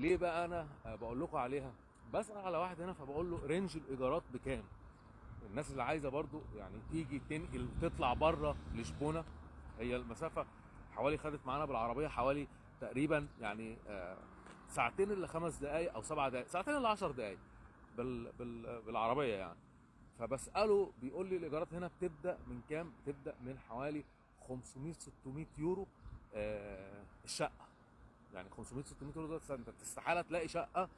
ليه بقى انا بقول لكم عليها؟ بسأل على واحد هنا فبقول له range الايجارات بكام؟ الناس اللي عايزه برضو يعني تيجي تنقل وتطلع بره لشبونه. هي المسافة حوالي خدت معانا بالعربية حوالي تقريبا يعني ساعتين الا 5 دقائق او 7 دقائق، ساعتين الا 10 دقائق بالعربية يعني. فبساله بيقول لي الايجارات هنا بتبدا من كام؟ بتبدا من حوالي 500 600 يورو الشقة. يعني 500 600 يورو ده انت استحالة تلاقي شقه،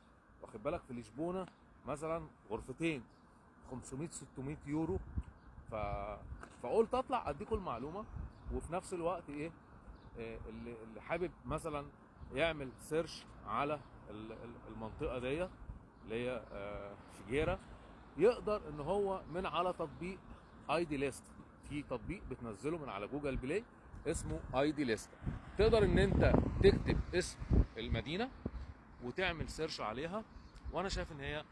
واخد بالك، في لشبونه مثلا غرفتين 500 600 يورو. فقلت اطلع اديكم المعلومة، وفي نفس الوقت ايه اللي حابب مثلا يعمل search على المنطقة ديت اللي هي فيجيرا، يقدر ان هو من على تطبيق Idealista. في تطبيق بتنزله من على Google Play اسمه Idealista، تقدر ان انت تكتب اسم المدينة وتعمل search عليها. وانا شايف ان هي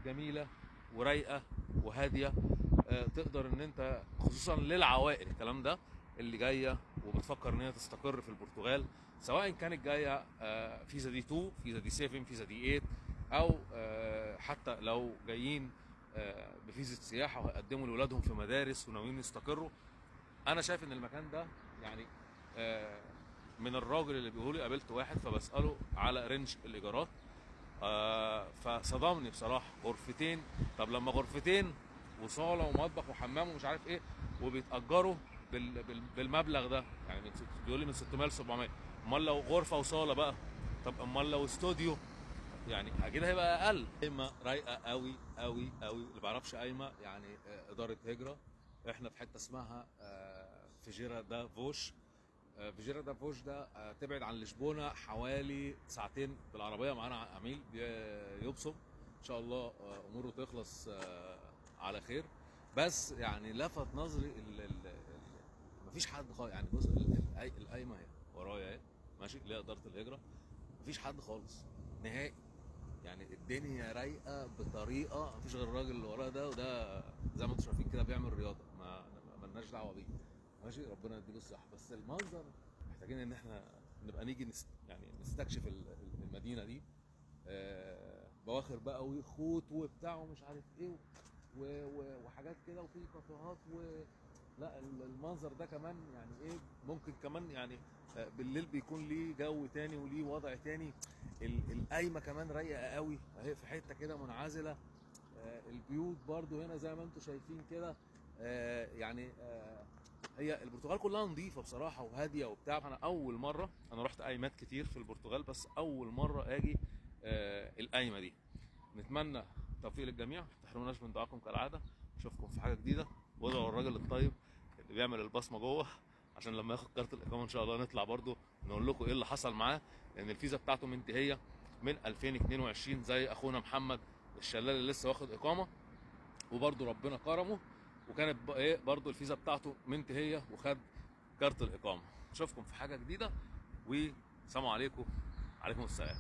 جميلة ورايقه وهاديه، تقدر ان انت خصوصا للعوائل الكلام ده اللي جاية وبتفكر ان هي تستقر في البرتغال، سواء كانت جاية فيزا D 2، فيزا D 7، فيزا D 8، او حتى لو جايين بفيزا سياحة وهيقدموا لاولادهم في مدارس وناويين يستقروا. انا شايف ان المكان ده يعني من الراجل اللي بيقول لي، قابلت واحد فبساله على range الايجارات، فصدمني بصراحة. غرفتين، طب لما غرفتين وصاله ومطبخ وحمام ومش عارف ايه وبيتاجروا بالمبلغ ده، يعني بيقول لي من 600 ل 700. امال لو غرفة وصاله بقى؟ طب امال لو استوديو؟ يعني اكيد هيبقى اقل. قايمة رايقة قوي قوي قوي. اللي بيعرفش قايمة يعني ادارة هجره. احنا في حتة اسمها فيجيرا دا فوش. فيجيرا دا فوش ده تبعد عن لشبونه حوالي ساعتين بالعربية. معانا عميل يبصم ان شاء الله اموره تخلص على خير. بس يعني لفت نظري مفيش حد خالص. يعني بص القايمة اهي ورايا اهي ماشي، اللي هي ادارة الهجرة، مفيش حد خالص نهائي. يعني الدنيا رايقة بطريقة، مفيش غير الراجل اللي ورايا ده، وده زي ما انتم شايفين كده بيعمل رياضة، ما مالناش دعوه بيه ماشي، ربنا يديله الصحة. بس المنظر محتاجين ان احنا نبقى نيجي يعني نستكشف المدينة دي. بواخر بقى ويخوت وبتاع ومش عارف ايه وحاجات كده، وفي كافيهات لا المنظر ده كمان يعني ايه، ممكن كمان يعني بالليل بيكون ليه جو تاني وليه وضع تاني. القايمة كمان رايقة قوي اهي، في حتة كده منعزله. البيوت برضو هنا زي ما انتم شايفين كده، يعني هي البرتغال كلها نظيفة بصراحة وهاديه وبتاع. انا اول مرة، انا رحت قايمات كتير في البرتغال، بس اول مرة اجي القايمة دي. نتمنى التوفيق للجميع، ما تحرموناش من دعاكم كالعادة. اشوفكم في حاجة جديدة، وادعوا الراجل الطيب اللي بيعمل البصمة جوه عشان لما ياخد كارت الاقامة ان شاء الله نطلع برضو نقول لكم ايه اللي حصل معاه، لان الفيزا بتاعته منتهية من 2022 زي اخونا محمد الشلال اللي لسه واخد اقامه، وبرضو ربنا كرمه وكانت ايه برضو الفيزا بتاعته منتهية وخد كارت الاقامة. اشوفكم في حاجة جديدة، وسلام عليكم. عليكم السلام.